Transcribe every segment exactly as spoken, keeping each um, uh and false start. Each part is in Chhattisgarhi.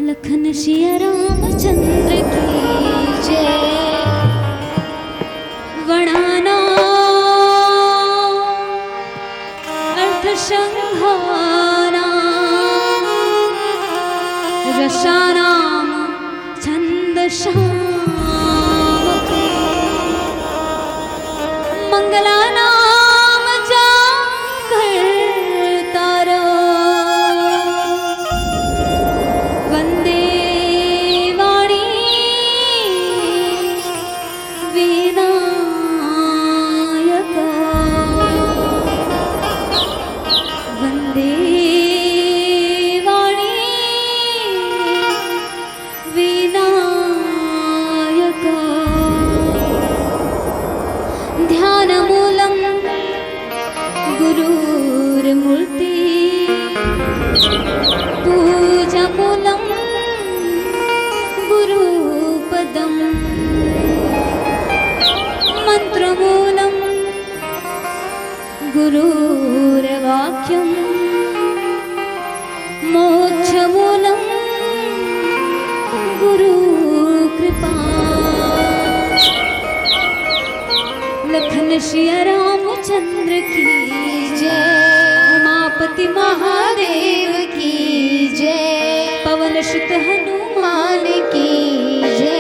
लखन सिया रामचंद्र की जय। वणाना अर्थ संघाना रसानाम छंद साम के। मंगलानाम जांगर तारा। वंदे वाणी विनायका। वंदे वाणी विनायका। ध्यानमूलं गुरोर्मूर्ति। पूजामूलं गुरुपदम्। मन्त्रमूलं गुरोर्वाक्यम्। मोक्षमूलं गुरुकृपा। लखन सिया रामचंद्र की जय। उमापति महादेव की जय। पवन सुत हनुमान की जय।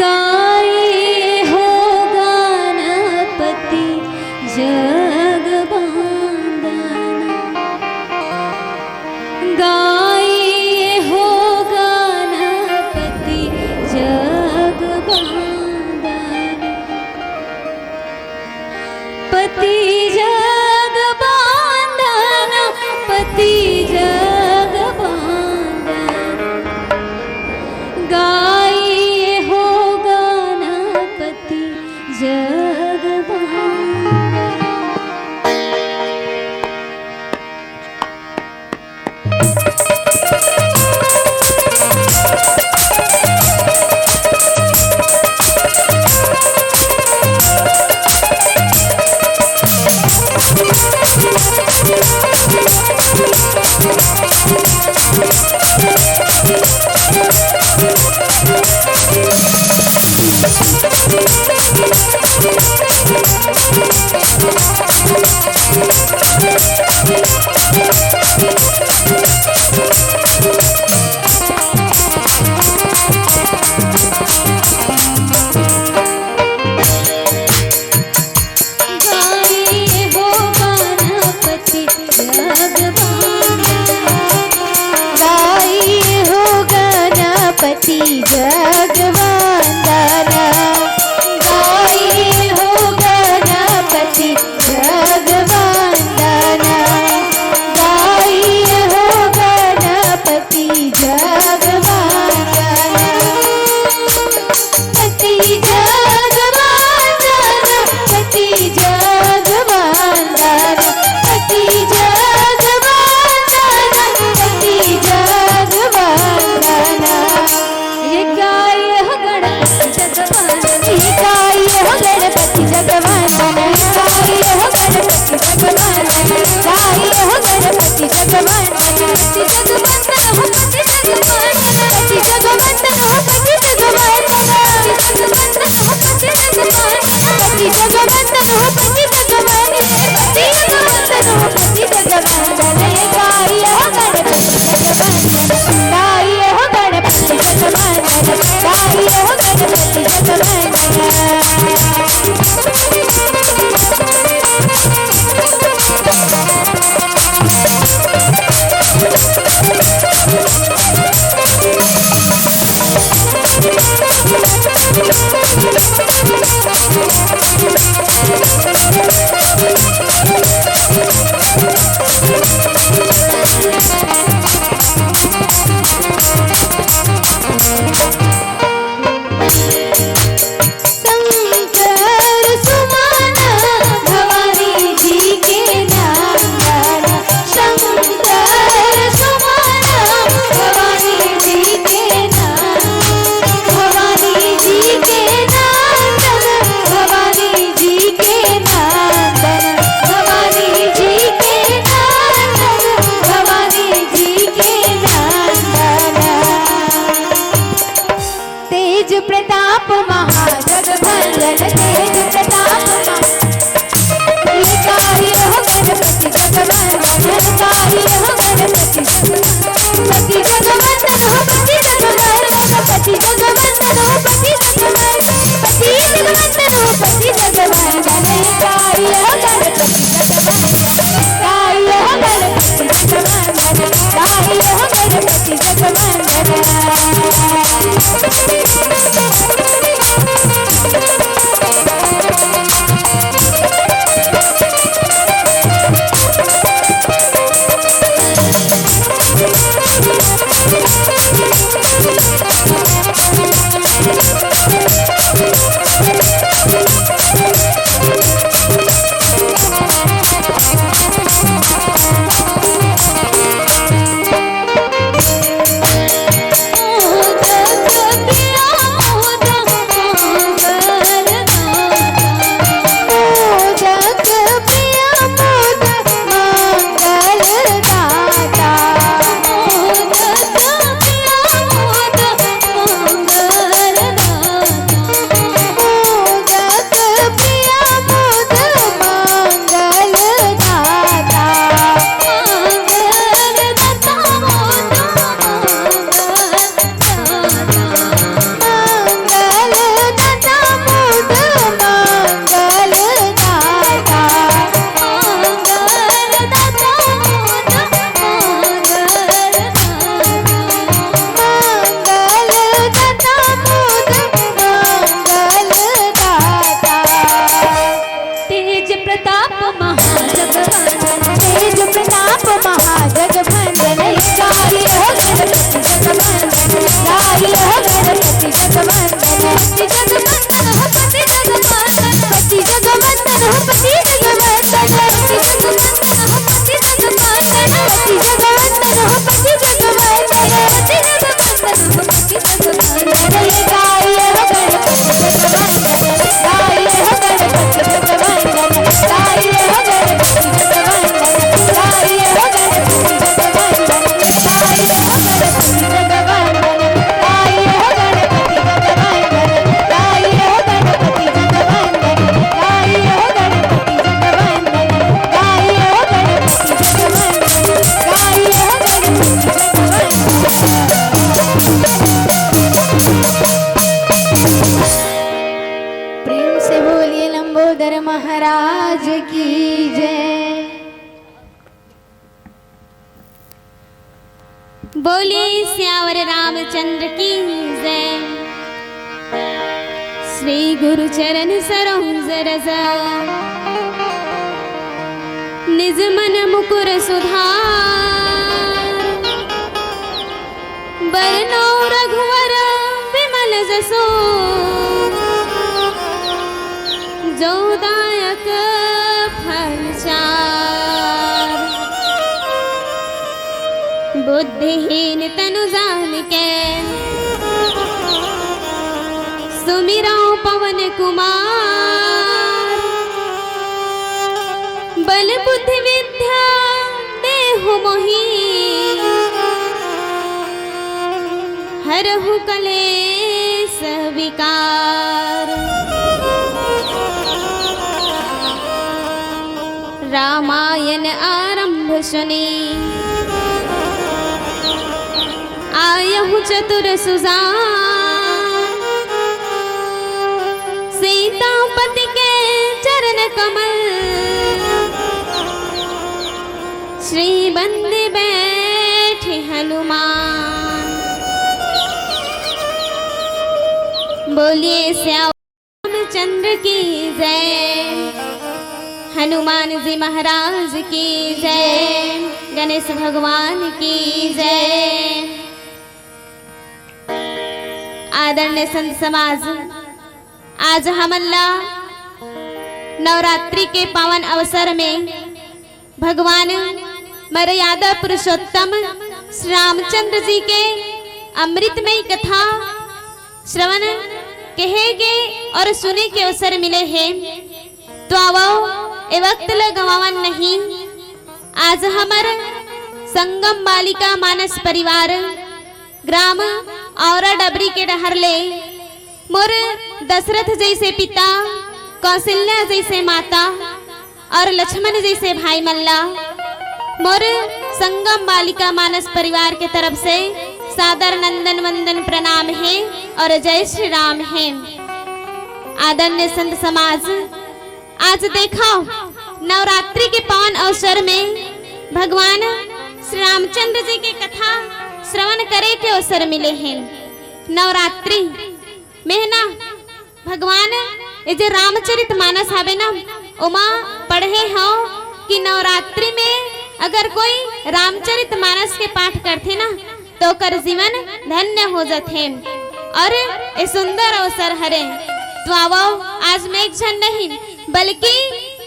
गाए हो गणपति जग वंदना। गाए हो गणपति जग वंदना। पति जग वंदना, पति जग वंदना। गाए हो गणपति जग वंदना। गाई हो गणपति जग वंदना। गाई हो गणपति जग वंदना। गाई हो गणपति जग वंदना। गाई हो गणपति जग वंदना। पति जग वंदना, पति जग वंदना, पति जग वंदना, पति जग वंदना। ये क्या महाजगवंदन तेज प्रताप महा-, ललकारी हो गणपति जगवंदन, ललकारी हो गणपति जगवंदन, पति जगवंदन हो पति जगवंदन, पति जगवंदन हो पति जगवंदन, पति जगवंदन हो पति जगवंदन, ललकारी हो गणपति जगवंदन, ललकारी हो गणपति जगवंदन, ललकारी हो गणपति जगवंदन। तेज प्रताप महाजगवंदन, तेज प्रताप महाजगवंदन, ललकारी हो गणपति जगवंदन, ललकारी हो गणपति जगवंदन, पति जगवंदन हो पति जगवंदन, पति जगवंदन हो पति जगवंदन, पति जगवंदन हो पति जगवंदन, पति जगवंदन हो पति जगवंदन, पति जगवंदन हो पति जगवंदन, ललकारी हो गणपति जगवंदन। प्रेम से बोलिए लंबोदर महाराज की जय। बोलिए सियावर रामचंद्र की जय। श्री गुरु चरण सरोज रज, निज मन मुकुर सुधार। बरनउँ रघुवर बिमल जसु, जो दायक फल चार। बुद्धिहीन तनु जानिके, सुमिरउँ पवन कुमार। बल बुद्धि विद्या देहु मोहि, हरहु कलेस विकार। रामायण आरंभ सुनि आयहु चतुर सुजान। सीतापति के चरण कमल, श्री बंदी बैठे हनुमान। बोलिए सिया रामचंद्र की जय, हनुमान जी महाराज की जय, गणेश भगवान की जय। आदरणीय संत समाज, आज हमन ला नवरात्रि के पावन अवसर में भगवान मर्यादा पुरुषोत्तम श्री रामचंद्र जी के अमृतमयी कथा श्रवण कहे के और सुने के अवसर मिले हे। तो आवव, ए वक्त ल गंवावन नहीं। आज हमर संगम बालिका मानस परिवार ग्राम औरा डबरी के डहर ले मोर दशरथ जैसे पिता, कौशल्या जैसे माता और लक्ष्मण जैसे भाई मन ला मोर संगम बालिका मानस परिवार के तरफ से सादर नंदन वंदन प्रणाम हे और जय श्री राम हे। आदरणीय संत समाज, आज देखो, नवरात्रि के पावन अवसर में भगवान श्री रामचंद्र जी के कथा श्रवण करे के अवसर मिले हे। नवरात्रि में ना भगवान ये जे रामचरित मानस हावे ना, ओमा पढ़े हो कि नवरात्रि में अगर कोई रामचरित मानस के पाठ करथे ना, तो ओकर जीवन धन्य हो जाथे। और ये सुंदर अवसर हरे, तो आवो, आज मैं एक झन नहीं, बल्कि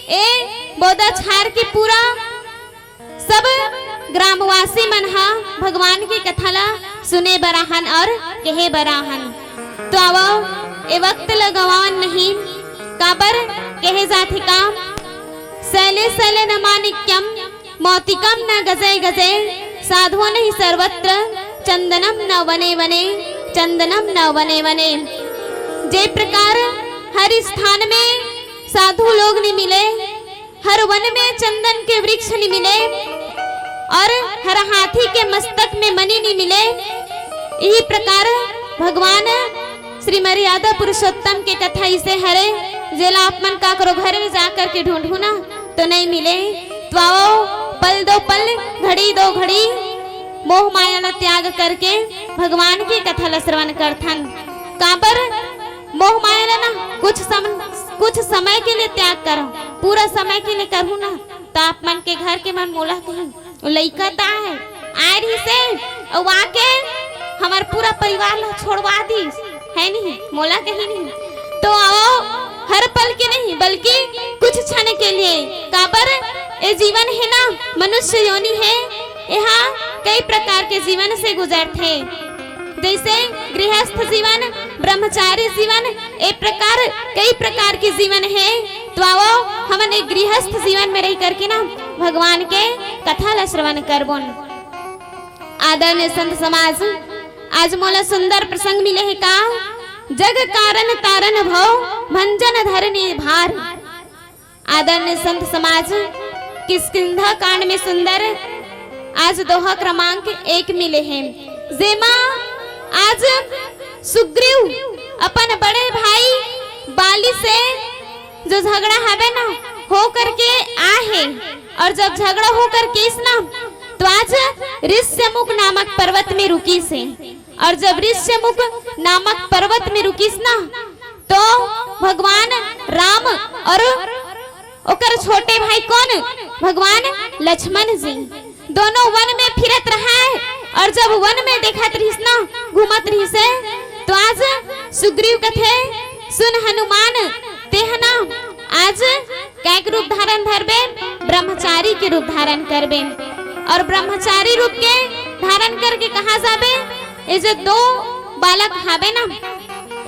ए बोदाछार के पूरा सब ग्रामवासी मन हा भगवान के कथा ला सुने बर आहन और कहे बर आहन। तो आवो, ए वक्त ल गवावन नहीं, काबर कहे जाथे का, शैले शैले न माणिक्यम मौक्तिकम न गजे गजे, साधवो न ही सर्वत्र चंदनम न वने वने, चंदनम न वने वने। जे प्रकार हर स्थान में साधु लोग नि मिले, हर वन में चंदन के वृक्ष नि मिले और हर हाथी के मस्तक में मणि नि मिले, इही प्रकार भगवान श्री मर्यादा पुरुषोत्तम के कथा इसे हरे, जेला आप मन काकरो घर में जा करके ढूंढू ना, तो नहीं मिले। तो आवो, पल दो पल, घड़ी दो घड़ी, मोह माया ला त्याग करके भगवान के कथा ला श्रवण करथन। काबर मोह माया ला ना कुछ सम-, कुछ समय के लिए त्याग करो, पूरा समय के लिए करहू ना, तो आप मन के घर के मन मोला कही, "ओ लइका त आए, आए रहिसे, अउ आके हमर पूरा परिवार ला छोड़वा दिस, है नहीं?" मोला कही नहीं। तो आवो, हर पल के नहीं, बल्कि कुछ क्षण के लिए, काबर ए जीवन हे ना, मनुष्य योनि हे, एहा कई प्रकार के जीवन से गुजरथे। जैसे गृहस्थ जीवन, ब्रह्मचारी जीवन, ए प्रकार, कई प्रकार के जीवन हे। तो आवो, हमन एक गृहस्थ जीवन में रह करके ना भगवान के कथा ला श्रवण करबोन। आदरणीय संत समाज, आज मोला सुंदर प्रसंग मिले हे का, जग कारण तारण भव भंजन धरनी भार। आदरणीय संत समाज, किष्किंधा कांड में सुंदर आज दोहा क्रमांक एक मिले हे, जेमा आज सुग्रीव अपन बड़े भाई बाली से जो झगड़ा हवे ना, हो करके आ हे, और जब झगड़ा हो करके इस ना, तो आज ऋष्यमुख नामक पर्वत में रुकिस हे, और जब ऋष्यमुख नामक पर्वत में रुकिस ना, तो भगवान राम और ओकर छोटे भाई कौन? भगवान लक्ष्मण जी। दोनों वन में फिरत रहा है, और जब वन में देखत रहिस ना, घूमत रहिस हे, तो आज सुग्रीव कथे, "सुन हनुमान, तेह ना आज काय के रूप धारण धरबे? ब्रह्मचारी के रूप धारण करबे।" और ब्रह्मचारी रूप के धारण करके कहाँ जाबे? ये जो दो बालक हाबे ना,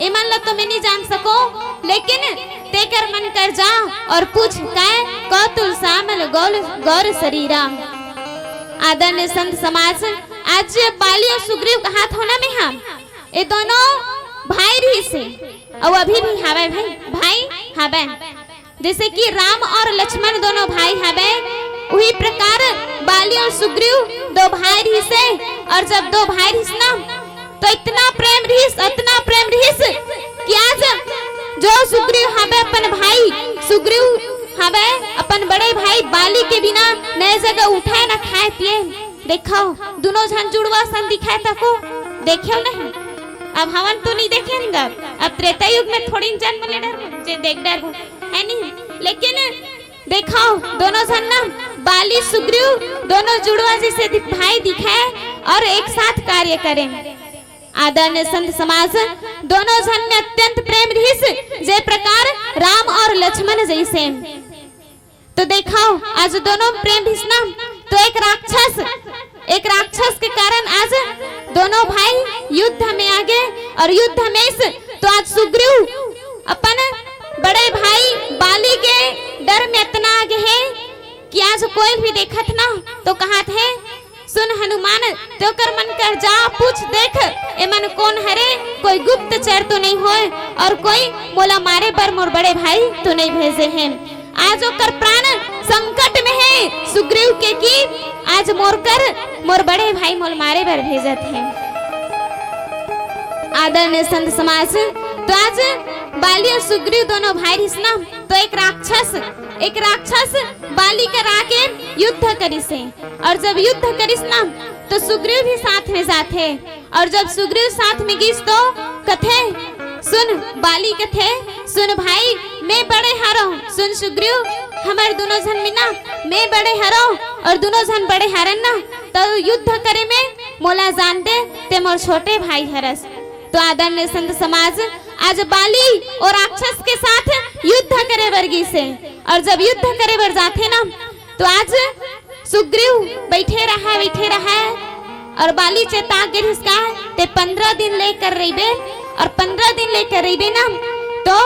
एमन ला तो मैं नहीं जान सको, लेकिन तेकर मन कर जा और पूछ, काय कौतुल सामल गौल गौर शरीरा। आदरणीय संत समाज, आज बाली और सुग्रीव कहात हो ना मैं, हाँ, ये दोनों भाई रहिस हे, और अभी भी हावे भाई, भाई हावे। जैसे कि राम और लक्ष्मण दोनों भाई हवे, उही प्रकार बाली और सुग्रीव दो भाई रहिस हे, और जब दो भाई रहिस ना, तो इतना प्रेम रहिस, इतना प्रेम रहिस कि आज जो सुग्रीव हवे अपन भाई, सुग्रीव हवे अपन बड़े भाई बाली के बिना नए जगह उठे न खाए पिए। देखो, दोनों झन जुड़वा सन दिखाए तको, देखे नहीं? अब हवन तो नहीं देखे न गा, अब त्रेता युग में थोड़ी जन्म ले डर जे देख डर है नहीं, लेकिन देखो, दोनों झन ना बाली सुग्रीव दोनों जुड़वा जैसे दि-, भाई दिखे और एक साथ कार्य करें। आदरणीय संत समाज, दोनों झन में अत्यंत प्रेम रहिस, जे प्रकार राम और लक्ष्मण जैसे। तो देखो, आज दोनों प्रेम रहिस ना, तो एक राक्षस, एक राक्षस के कारण आज दोनों भाई युद्ध में आ गए, और युद्ध में इस, तो आज सुग्रीव अपन बड़े भाई बाली के डर में इतना आ गए हैं कि आज कोई भी देखत ना, तो कहत हे, सुन हनुमान, ते ओकर मन कर जा पूछ देख, एमन कोन हरे, कोई गुप्तचर तो नहीं होय, और कोई मोला मारे बर मोर बड़े भाई तो नहीं भेजे हैं। आज ओकर प्राण संकट में है सुग्रीव के, कि आज मोर कर मोर बड़े भाई मोल मारे बर भेजत हैं। आदरणीय संत समाज, तो आज बाली और सुग्रीव दोनों भाई रिहिस ना, तो एक राक्षस, एक राक्षस बाली कर आके युद्ध करिस हे। और जब युद्ध करिस ना, तो सुग्रीव भी साथ में जाथे। और जब सुग्रीव साथ में गिस, तो कथे, सुन, बाली कथे, सुन भाई, मैं बड़े हरंव, सुन सुग्रीव, हमर दोनों झन में ना, मैं बड़े हरंव और दोनों झन बड़े हरन ना, तो युद्ध करे में मोला जान दे, ते मोर छोटे भाई हरस। तो आदरणीय संत समाज, आज बाली और राक्षस के साथ युद्ध करे बर गिस हे। और जब युद्ध करे बर जाथे ना, तो आज सुग्रीव बैठे रहा, बैठे रहा, और बाली चेता गे रिहिस का, ते पंद्रह दिन लेकर रहिबे, और पंद्रह दिन लेकर रहिबे ना, तो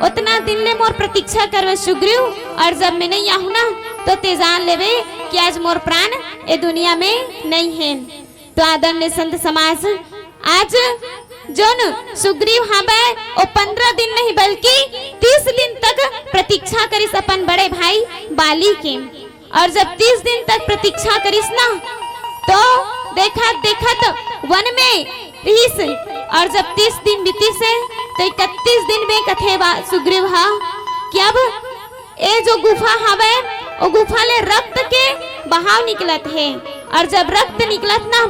उतना दिन ले मोर प्रतीक्षा करबे सुग्रीव, और जब मैं नहीं आहूं ना, तो ते जान लेबे कि आज मोर प्राण ए दुनिया में नहीं है। तो आदरणीय संत समाज, आज जोन सुग्रीव हावय, ओ पंद्रह दिन नहीं बल्कि तीस दिन तक प्रतीक्षा करिस अपन बड़े भाई बाली के। और जब तीस दिन तक प्रतीक्षा करिस ना, तो देखत देखत वन में रिहिस, और जब तीस दिन बीतिस हे, तो इकतीस दिन में कथे बा सुग्रीव हा कि अब ए जो गुफा हवय, ओ गुफा ले रक्त के बहाव निकलत हे, और जब रक्त निकलत ना,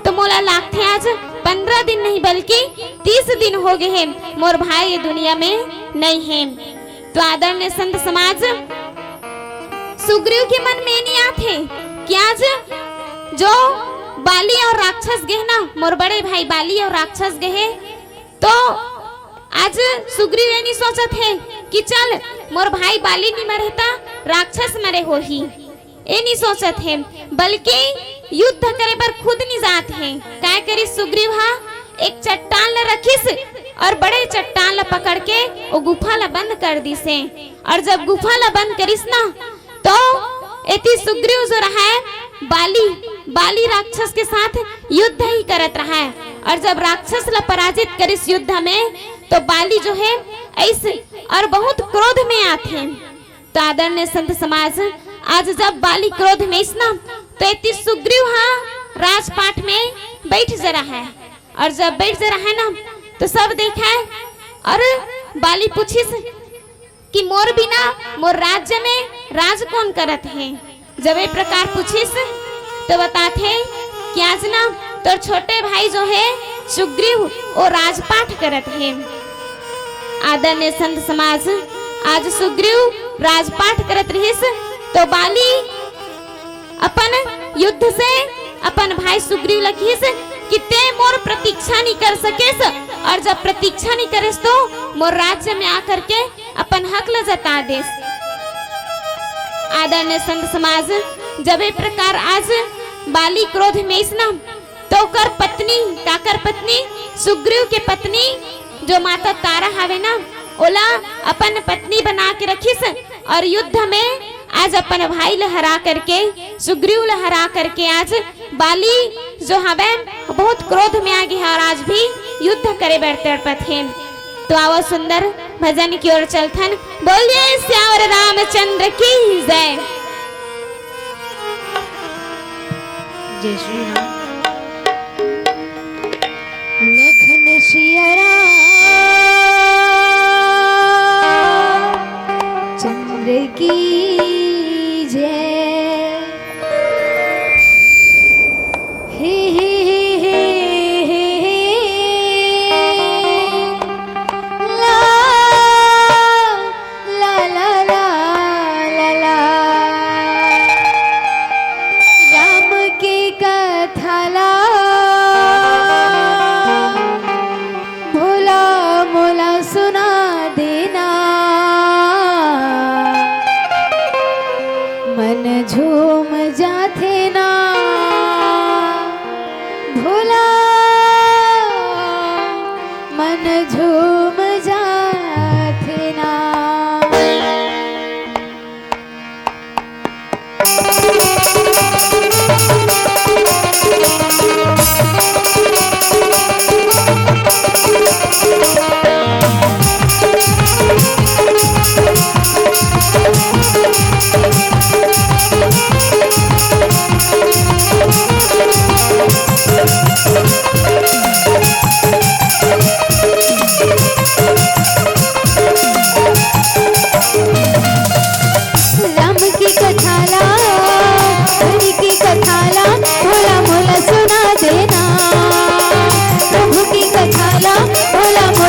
तो मोला लागथे आज पंद्रह दिन नहीं बल्कि तीस दिन हो गए हे, मोर भाई ये दुनिया में नहीं है। तो आदरणीय संत समाज, सुग्रीव के मन में नहीं आथे कि आज जो बाली और राक्षस गे ना, मोर बड़े भाई बाली और राक्षस गे हे, तो आज सुग्रीव ये नहीं सोचत हे कि चल, मोर भाई बाली नहीं मरे, ता राक्षस मरे होही, ये नहीं सोचत हे, बल्कि युद्ध करे बर खुद नहीं जात हे। काय करिस सुग्रीव हा? एक चट्टान ल रखिस और बड़े चट्टान ल पकड़ के ओ गुफा ल बंद कर दिस हे। और जब गुफा ल बंद करिस ना, तो एती सुग्रीव जो रहा है, बाली, बाली राक्षस के साथ युद्ध ही करत रहा है। और जब राक्षस ला पराजित करिस युद्ध में, तो बाली जो है ऐसे और बहुत क्रोध में आथे। तो आदरणीय संत समाज, आज जब बाली क्रोध में इस ना, तो एती सुग्रीव हा राजपाट में बैठ जरा है। और जब बैठ जरा है ना, तो सब देखा है। और बाली पूछिस कि मोर बिना मोर राज्य में राज कौन करत हे? जब ए प्रकार पूछिस, तो बताथे कि आज ना तोर छोटे भाई जो है सुग्रीव, ओ राजपाट करत हे। आदरणीय संत समाज, आज सुग्रीव राजपाट करत रहिस, तो बाली अपन युद्ध से अपन भाई सुग्रीव ल किहिस कि ते मोर प्रतीक्षा नहीं कर सकेस, और जब प्रतीक्षा नहीं करेस तो मोर राज्य में आकर के अपन हक ल जता देस। आदरणीय संत समाज, जब ए प्रकार आज बाली क्रोध में इस ना, तो ओकर पत्नी, काकर पत्नी, सुग्रीव के पत्नी जो माता तारा हावे ना, ओला अपन पत्नी बना के रखिस और युद्ध में आज अपन भाई ल हरा करके, सुग्रीव ल हरा करके आज बाली जो हवे बहुत क्रोध में आ गे हे और आज भी युद्ध करे बर तड़पत हे। तो आवो सुंदर भजन की ओर चलथन। बोलिए सियावर रामचंद्र की जय। जय श्री राम। लखन सिया राम चंद्र की जय। हे, हे, हे, हे, हे, हे। ला, ला, ला, ला, ला, ला। राम के कथा ला भोला मोला सुना देना।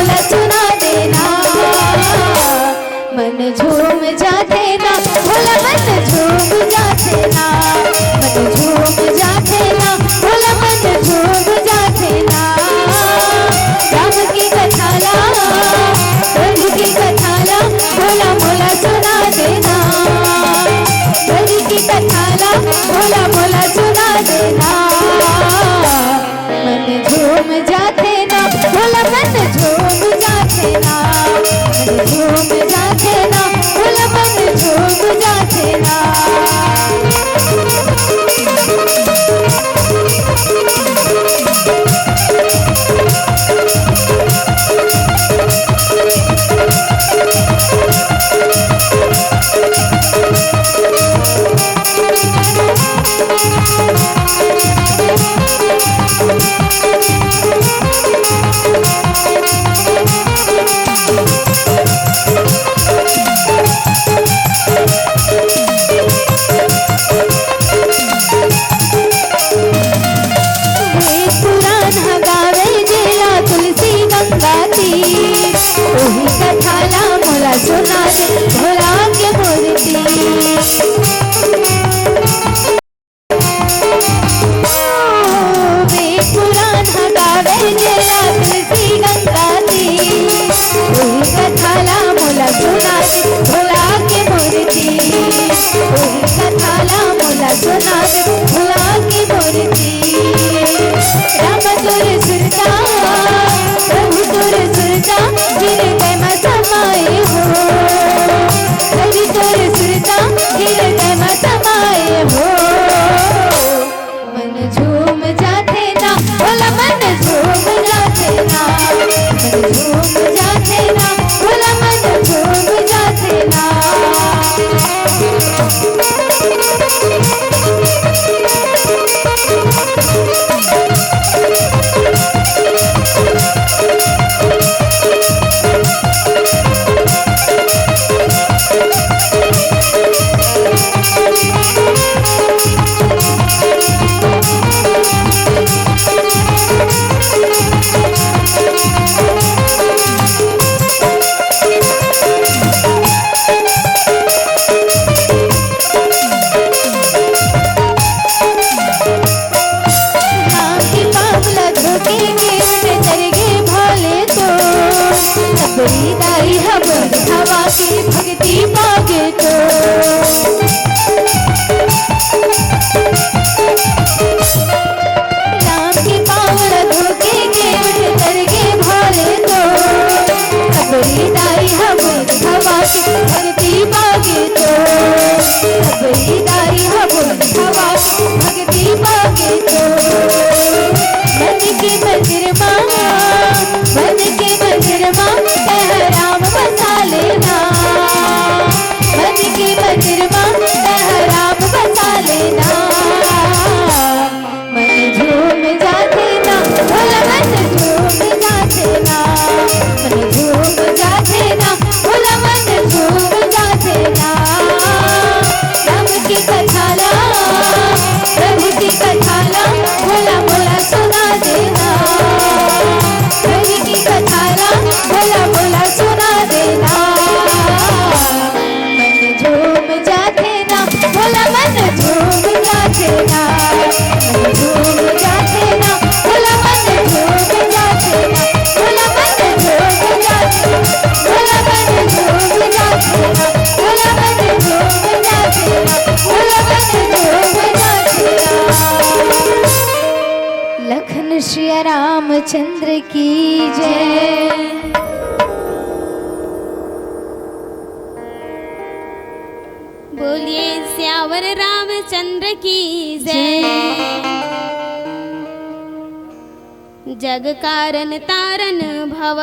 सुना देना। मन झूम जाथे ना, भोला मन झूम जाथे ना, मन झूम जाथे ना, भोला मन झूम जाथे ना। राम की कथा ला, प्रभु की कथा ला, भोला मोला सुना देना। प्रभु की कथा ला, भोला मोला सुना देना। मन झूम जाथे ना, भोला मन झूम जाथे ना, मन झूम जाथे ना, भोला मन झूम जाथे ना। वेद पुराण ह गावे जेला तुलसी गंगा तीर, ओही कथा ला मोला सुना दे भोला के मूर्ति। वेद पुराण ह गावे जेला तुलसी गंगा तीर, ओही कथा ला मोला सुना दे भोला के मूर्ति। ओही कथा ला मोला सुना दे भोला के मूर्ति। राम तोर सुरता, प्रभु तोर सुरता, हृदय में समाए हो। हरि तोर सुरता, हृदय में समाए हो। मन झूम जाथे ना, भोला मन झूम जाथे ना, मन झूम जाथे ना, भोला मन झूम जाथे ना। नाम के पाप ला धोके के उठ चल गे भोले तो, सबरी दाई हवन हवा के भक्ति पागे तो। राम के पाँव ला धोके के उठ चल गे भोले तो, सबरी दाई हवन हवा के भक्ति पागे तो, सबरी दाई हवन हवा के भक्ति पागे तो। मन के मंदिर मा, मन के मंदिर मा, तैं राम बसा लेना। मन के मंदिर मा, तैं राम बसा लेना। मन झूम जाथे ना, भोला मन झूम जाथे ना, मन झूम जाथे ना, भोला मन झूम जाथे ना। राम की कथा ला, प्रभु की कथा ला, भोला मोला सुना देना। प्रभु की कथा ला, भोला मोला सुना देना। मन झूम जाथे ना, भोला मन झूम जाथे ना, मन झूम जाथे ना, भोला मन झूम जाथे ना, भोला मन झूम जाथे ना, भोला मन झूम जाथे ना, भोला मन झूम जाथे ना, भोला मन झूम जाथे ना। लखन सिया रामचंद्र की जय। बोलिए सियावर रामचंद्र की जय। जग कारण तारण भव,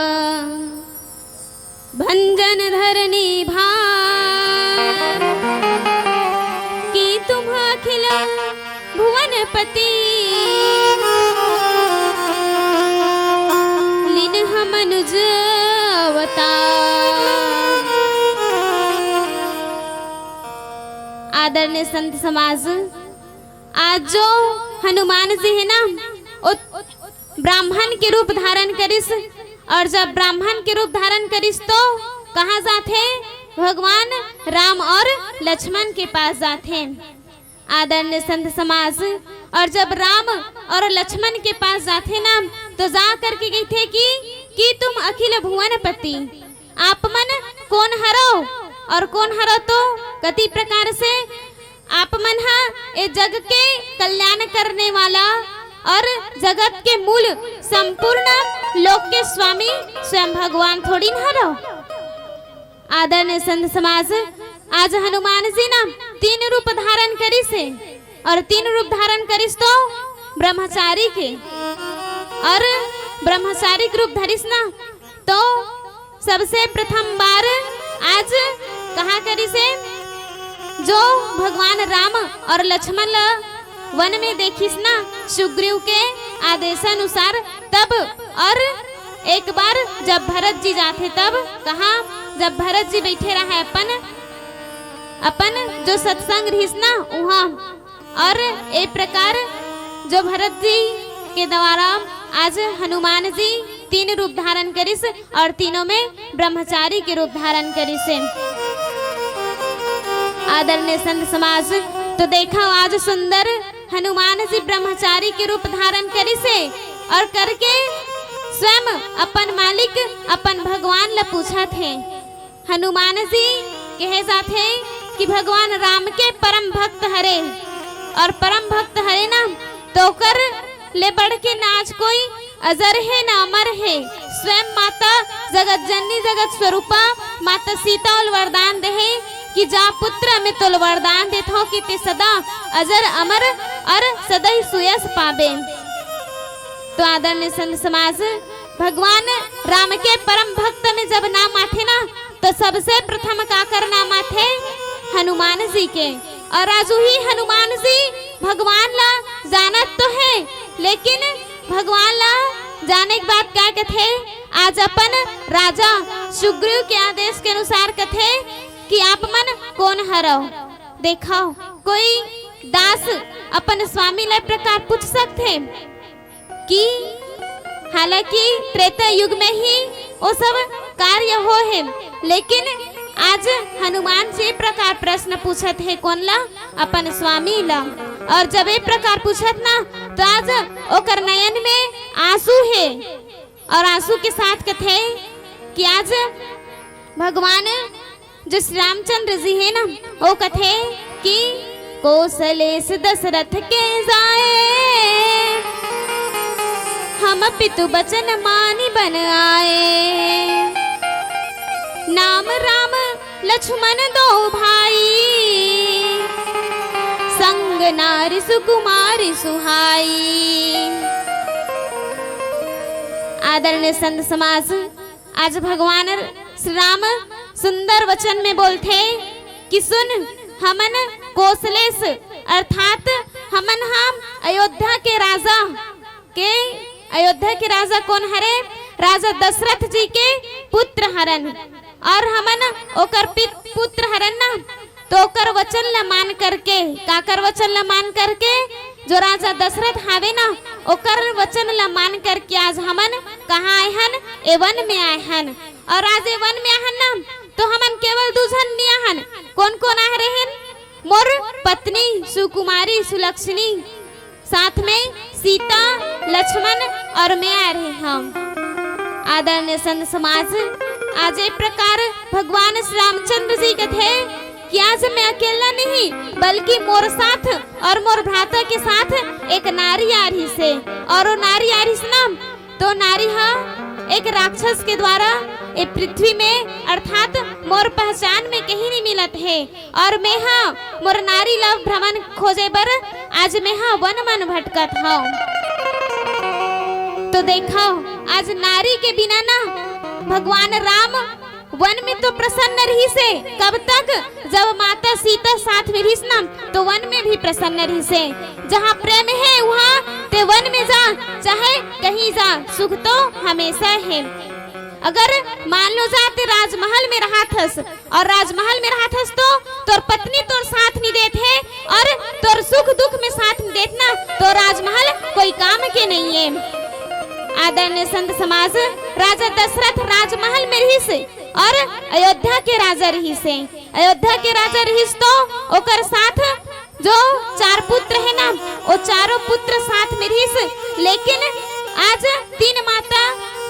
भंजन धरनी भार, की तुम्ह अखिल भुवनपति। लीन्ह मनुज अवतार। आदरणीय संत समाज, आज जो हनुमान जी है ना, वो ब्राह्मण के रूप धारण करिस, और जब ब्राह्मण के रूप धारण करिस तो कहाँ जाथे? भगवान राम और लक्ष्मण के पास जाथे। आदरणीय संत समाज, और जब राम और लक्ष्मण के पास जाथे ना, तो जा करके कहिथे कि, कि तुम अखिल भुवन पति, आप मन कोन हरव और कोन हरव? तो कति प्रकार से आप मन ह ए जग के कल्याण करने वाला और जगत के मूल संपूर्ण लोक के स्वामी स्वयं भगवान थोड़ी न हरव। आदरणीय संत समाज, आज हनुमान जी ना तीन रूप धारण करिस हे, और तीन रूप धारण करिस तो ब्रह्मचारी के, और ब्रह्मचारी के रूप धरिस ना, तो सबसे प्रथम बार आज कहाँ करिस हे? जो भगवान राम और लक्ष्मण ल वन में देखिस ना, सुग्रीव के आदेशानुसार, तब और एक बार जब भरत जी जाथे तब कहाँ, जब भरत जी बैठे रहे अपन, अपन जो सत्संग रहिस ना उहाँ, और ए प्रकार जो भरत जी के द्वारा आज हनुमान जी तीन रूप धारण करिस और तीनों में ब्रह्मचारी के रूप धारण करिस हे। आदरणीय संत समाज, तो देखा आज सुंदर हनुमान जी ब्रह्मचारी के रूप धारण करिस हे और करके स्वयं अपन मालिक, अपन भगवान ल पूछत हे। हनुमान जी कहे जाथे कि भगवान राम के परम भक्त हरे, और परम भक्त हरे ना, तो ओकर ले बढ़ के ना आज कोई अजर हे ना अमर हे। स्वयं माता जगत जननी जगत स्वरूपा माता सीता ल वरदान देहे कि जा पुत्र, मैं तोल वरदान देथों कि ते सदा अजर अमर और सदा ही सुयश पाबे। तो आदरणीय संत समाज, भगवान राम के परम भक्त में जब नाम आथे ना, तो सबसे प्रथम काकर नाम आथे? हनुमान जी के। और आज उही हनुमान जी भगवान ला जानत तो हे, लेकिन भगवान ला जाने के बाद का कथे? आज अपन राजा सुग्रीव के आदेश के अनुसार कथे कि आप मन कोन हरव? देखव, कोई दास अपन स्वामी ला ए प्रकार पूछ सकथे कि हालांकि त्रेता युग में ही वो सब कार्य हो हे, लेकिन आज हनुमान जी ए प्रकार प्रश्न पूछत हे कोन ला? अपन स्वामी ला। और जब ए प्रकार पूछत ना, तो आज ओकर नयन में आंसू हे और आंसू के साथ कथे कि आज भगवान जो श्री रामचंद्र जी हे ना, वो कथे कि कोसलेस दशरथ के जाए, हम पितु बचन मानि बन आए। नाम राम लक्ष्मण दो भाई, संग नारी सुकुमारी सुहाई। आदरणीय संत समाज, आज भगवान श्री राम सुंदर वचन में बोलथे कि सुन, हमन कोसलेस अर्थात हमन हम अयोध्या के राजा के, अयोध्या के राजा कोन हरे? राजा दशरथ जी के पुत्र हरन, और हमन ओकर पि-, पुत्र हरन ना, तो ओकर वचन ला मान करके, काकर वचन ला मान करके? जो राजा दशरथ हावे ना, ओकर वचन ला मान करके आज हमन कहाँ आए हन? ए वन में आए हन। और आज ए वन में आए हन ना, तो हमन केवल दू झन नइ आए हन। कोन कोन आए रहेन? मोर पत्नी सुकुमारी सुलक्षणी, साथ में सीता, लक्ष्मण और मैं आ रहे हंव। आदरणीय संत समाज, आज ए प्रकार भगवान श्री रामचंद्र जी कथे कि आज मैं अकेला नहीं, बल्कि मोर साथ और मोर भ्राता के साथ एक नारी आ रहिस हे, और वो नारी आ रहिस ना, तो नारी हा एक राक्षस के द्वारा ए पृथ्वी में अर्थात मोर पहचान में कहीं नहीं मिलत हे। और मेहा मोर नारी ला भ्रमण खोजे बर आज मेहा वन मन भटकत हंव। तो देखव, आज नारी के बिना ना भगवान राम वन में तो प्रसन्न रहिस हे। कब तक? जब माता सीता साथ में रहिस ना, तो वन में भी प्रसन्न रहिस हे। जहाँ प्रेम हे, वहाँ ते वन में जा, चाहे कहीं जा, सुख तो हमेशा हे। अगर मान लो जा ते राजमहल में रहत हस, और राजमहल में रहत हस तो तोर पत्नी तोर साथ नहीं देत हे और तोर सुख दुख में साथ नहीं देत ना, तो राजमहल कोई काम के नहीं हे। आदरणीय संत समाज, राजा दशरथ राजमहल में रहिस और अयोध्या के राजा रहिस हे। अयोध्या के राजा रहिस तो ओकर साथ जो चार पुत्र हे ना, वो चारों पुत्र साथ में रहिस, लेकिन आज तीन माता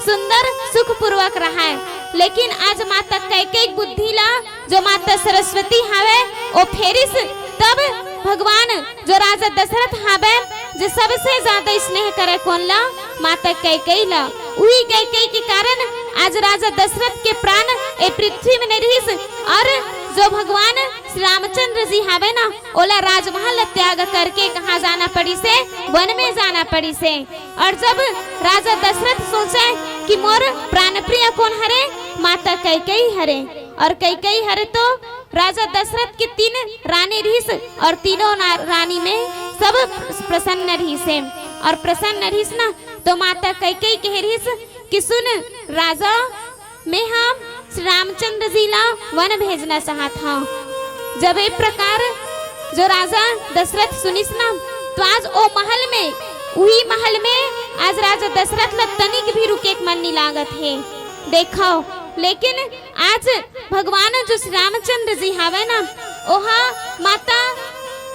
सुंदर सुखपूर्वक रहाय, लेकिन आज माता कैकेयी बुद्धि ला जो माता सरस्वती हावय, वो फेरिस, तब भगवान जो राजा दशरथ हावय, जे सबसे ज्यादा स्नेह करे कोन ला, माता कैकेयी ला। उही कैकेयी के कारण आज राजा दशरथ के प्राण ए पृथ्वी में नहीं रहिस, और जो भगवान श्री रामचंद्र जी हावय ना, ओला राजमहल ला त्याग करके कहाँ जाना पड़िस हे? वन में जाना पड़िस हे। और जब राजा दशरथ सोचे कि मोर प्राण प्रिय कोन हरे, माता कैकेयी हरे। और कैकेयी हरे तो राजा दशरथ के तीन रानी रहिस और तीनों ना-, रानी में सब प्रसन्न रहिस हे। और प्रसन्न रहिस ना, तो माता कैकेयी कहे रहिस कि सुन राजा, मैं हम श्री रामचंद्र जी ला वन भेजना चाहत हूँ। जब ए प्रकार जो राजा दशरथ सुनिस ना, तो आज ओ महल में, उही महल में आज राजा दशरथ ला तनिक भी रुके के मन नहीं लागत हे। देखो, लेकिन आज भगवान जो श्री रामचंद्र जी हावय ना, ओहा माता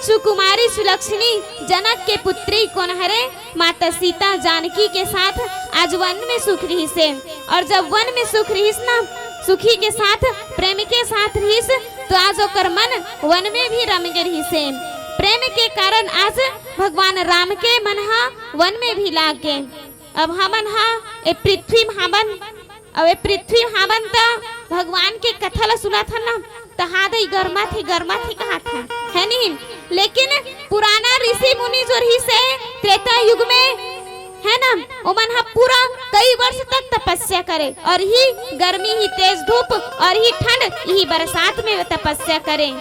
सुकुमारी सुलक्षणी जनक के पुत्री कोन हरे, माता सीता जानकी के साथ आज वन में सुख रहिस हे। और जब वन में सुख रहिस ना, सुखी के साथ, प्रेम के साथ रहिस, तो आज ओकर मन वन में भी रम गे रहिस हे। प्रेम के कारण आज भगवान राम के मन हा वन में भी लाग गे। अब हमन हा ए पृथ्वी में हावन, अब ए पृथ्वी में हावन त भगवान के कथा ला सुनत हन ना, त हाथ ही गरमाथे, गरमाथे कहत हन, है नहीं? लेकिन पुराना ऋषि मुनि जो रहिस हे त्रेता युग में, है ना, ओमन ह पूरा कई वर्ष तक तपस्या करे, और ही गर्मी, ही तेज धूप, और ही ठंड, ही बरसात में तपस्या करे।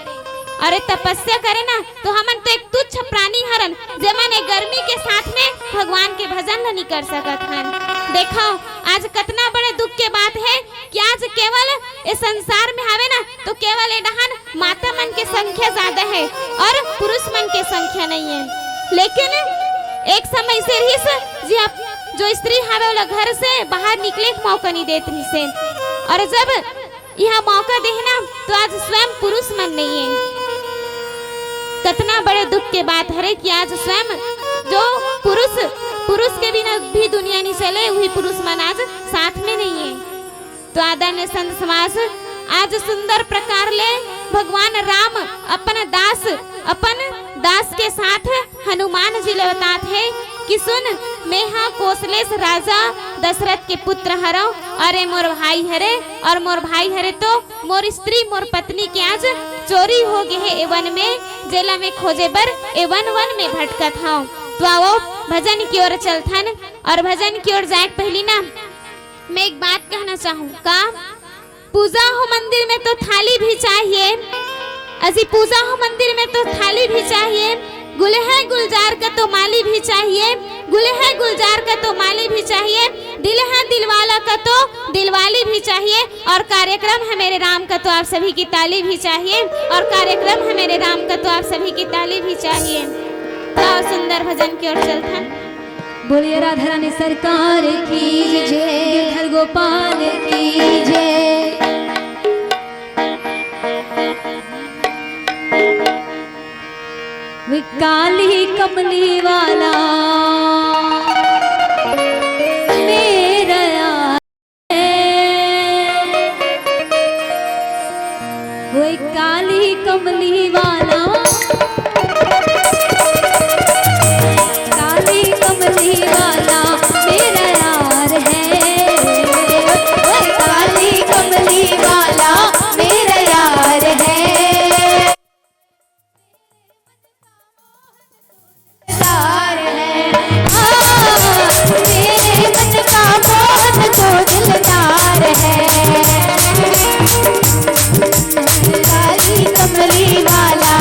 अरे तपस्या करे ना, तो हमन तो एक तुच्छ प्राणी हरन, जेमन ए गर्मी के साथ में भगवान के भजन ल नहीं कर सकत हन। देखो, आज कतना बड़े दुख के बात है कि आज केवल इस संसार में हावे ना, तो केवल ए डहान माता मन के संख्या ज्यादा है और पुरुष मन के संख्या नहीं है। लेकिन एक समय से रहिस, जी आप, जो स्त्री हावे, ओला घर से बाहर निकले के मौका नहीं देत रहिस हे। और जब यह मौका देहे ना, तो आज स्वयं पुरुष मन नहीं है। कतना बड़े दुख के बात हरे कि आज स्वयं जो पुरुष, पुरुष के बिना भी दुनिया नहीं चले, वही पुरुष मन आज साथ में नहीं है। तो आदरणीय संत समाज, आज सुंदर प्रकार ले भगवान राम अपन दास, अपन दास के साथ हनुमान जी ले बतात हे कि सुन, मैं हा कोसलेस राजा दशरथ के पुत्र हरव, और ए मोर भाई हरे, और मोर भाई हरे तो मोर स्त्री, मोर पत्नी के आज चोरी हो गे हे ए वन में, जेला मैं खोजे बर ए वन वन में भटकत हव। तो आवो भजन की ओर चलथन, और भजन की ओर जाए के पहली ना मैं एक बात कहना चाहूँ का, पूजा हो मंदिर में तो थाली भी चाहिए, अजी पूजा हो मंदिर में तो थाली भी चाहिए, गुलहे गुलजार का तो माली भी चाहिए, गुलहे गुलजार का तो माली भी चाहिए, दिल है दिलवाला का तो दिलवाली भी चाहिए, और कार्यक्रम है मेरे राम का तो आप सभी की ताली भी चाहिए, और कार्यक्रम है मेरे राम का तो आप सभी की ताली भी चाहिए। तो सुंदर भजन की ओर चलथन। बोलिए राधा रानी सरकार की जय, गिरधर गोपाल की जय। वे काली कमली वाला मेरा यार है, वो काली कमली वाला काली कमली वाला मेरा यार है, ओए काली कमली वाला मेरा यार है। तार है, हाँ, मेरे मन का मोहन तो दिलदार है। काली कमली वाला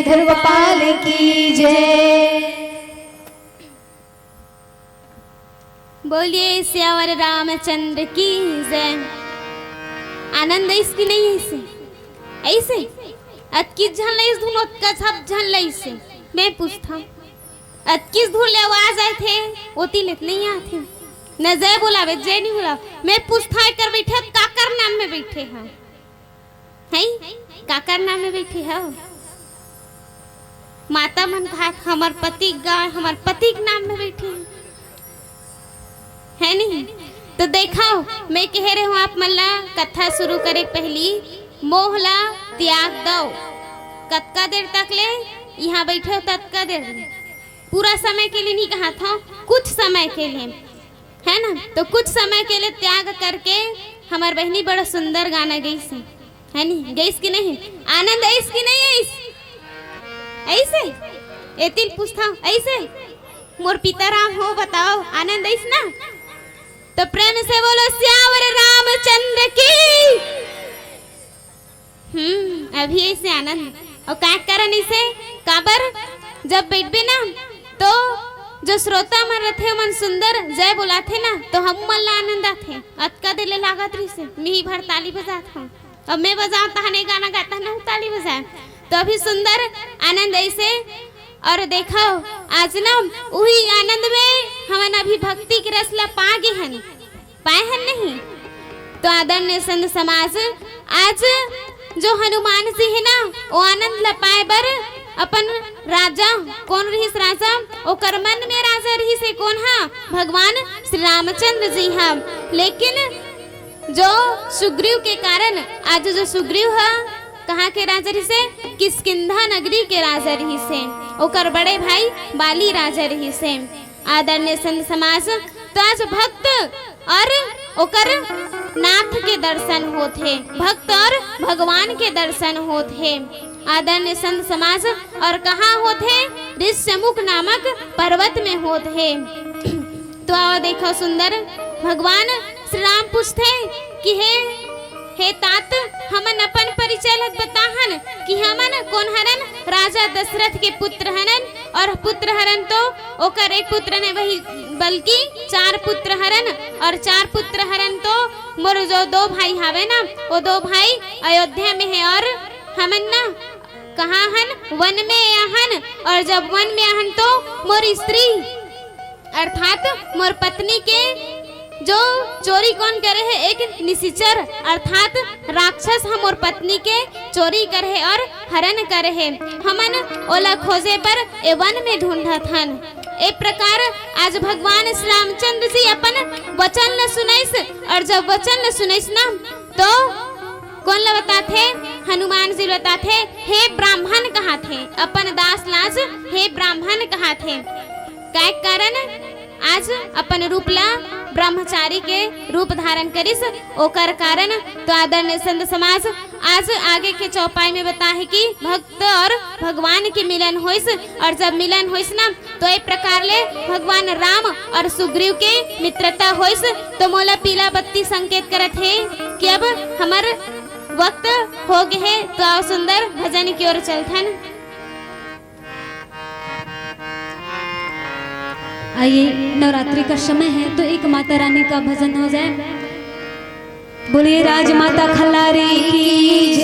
धर्मपाल की जय। बोलिए सियावर रामचंद्र की जय। आनंद अइस कि नहीं अइसे? अइसे अतकिस झन लइस धुन, ओतका सब झन लइसे। मैं पूछथंव, अतकिस धुन ले आवाज आथे, ओती ले त नहीं आथे। न जय बोलावे, जय नहीं बोलावे। मैं पूछथंव, एकर बइठे काकर नाम में बइठे हव? हैं? काकर नाम में बइठे हव? माता मन कहत, हमर पति गाय, हमर पति के नाम में बइठे हे, नहीं? तो देखव, मैं कहे रहेंव आप मन ला, कथा शुरू करे के पहिली, मोह ला त्याग दव। कतका देर तक ले इहाँ बइठे हव, ततका देर ले। पूरा समय के लिए नहीं कहत हंव, कुछ समय के लिए, है ना? तो कुछ समय के लिए त्याग करके हमर बहिनी बड़ा सुंदर गाना गइस हे, है नी? गइस कि नहीं? आनंद अइस कि नहीं अइस? अइसे? एतिन पूछथंव, अइसे? मोर पिताराम हो, बताव, आनंद अइस ना? तो प्रेम से बोलो, सियावर रामचंद्र की। हम्म, अभी अइसे आनंद। अउ का करन अइसे? काबर? जब बइठबे ना, तो जो श्रोता मन रथे, ओमन सुंदर जय बोलाथे ना, तो हमू मन ला आनंद आथे। अतका देर ले लागत रहिसे, मिही भर ताली बजात हंव। अब मैं बजावंव, तहन ए गाना गात हस, ताली बजाय। तो अभी सुंदर आनंद अइसे। अउ देखव, आज ना उही आनंद में हमन अभी भक्ति के रस ला पा गे हन, पाए हन नहीं? तो आदरणीय संत समाज, आज जो हनुमान जी हे ना, वो आनंद ला पाए बर अपन राजा, कोन रहिस राजा? ओकर मन में राजा रहिस हे, कोन हा? भगवान श्री रामचंद्र जी हा। लेकिन जो सुग्रीव के कारण, आज जो सुग्रीव हा, कहाँ के राजा रहिस हे? किष्किंधा नगरी के राजा रहिस हे। ओकर बड़े भाई बाली राजा रहिस हे। आदरणीय संत समाज, तो आज भक्त अउ ओकर नाथ के दर्शन होत हे, भक्त अउ भगवान के दर्शन होत हे। आदरणीय संत समाज, अउ कहाँ होत हे? ऋष्यमुख नामक पर्वत में होत हे। तो आवा देखव सुंदर, भगवान श्री राम पूछथे कि हे, हे तात, हमन अपन परिचय ल बताहन कि हमन कोन हरन? राजा दशरथ के पुत्र हरन, अउ पुत्र हरन तो ओकर एक पुत्र नहीं, वही बल्कि चार पुत्र हरन, अउ चार पुत्र हरन तो मोर जो दो भाई हावे ना, वो दो भाई अयोध्या में हे अउ हमन ना कहाँ हन? वन में आहन। अउ जब वन में आहन तो मोर स्त्री अर्थात मोर पत्नी के जो चोरी कोन करे हे? एक निशिचर अर्थात राक्षस ह मोर पत्नी के चोरी करे हे अउ हरण करे हे। हमन ओला खोजे बर ए वन में ढूंढत हन। ए प्रकार आज भगवान श्री रामचंद्र जी अपन वचन ल सुनइस, अउ जब वचन ल सुनइस ना, तो कोन ल बताथे? हनुमान जी ल बताथे, हे ब्राह्मण कहाथे, अपन दास ला आज हे ब्राह्मण कहाथे। काय कारण? आज अपन रूप ला ब्रह्मचारी के रूप धारण करिस, ओकर कारण। तो आदरणीय संत समाज, आज आगे के चौपाई में बताहे कि भक्त अउ भगवान के मिलन होइस, अउ जब मिलन होइस ना, तो ए प्रकार ले भगवान राम अउ सुग्रीव के मित्रता होइस। तो मोला पीला बत्ती संकेत करत हे कि अब हमर वक्त हो गे हे। तो आव सुंदर भजन की ओर चलथन। आइए, नवरात्रि का समय है, तो एक माता रानी का भजन हो जाए। बोलिए राजमाता खल्लारी की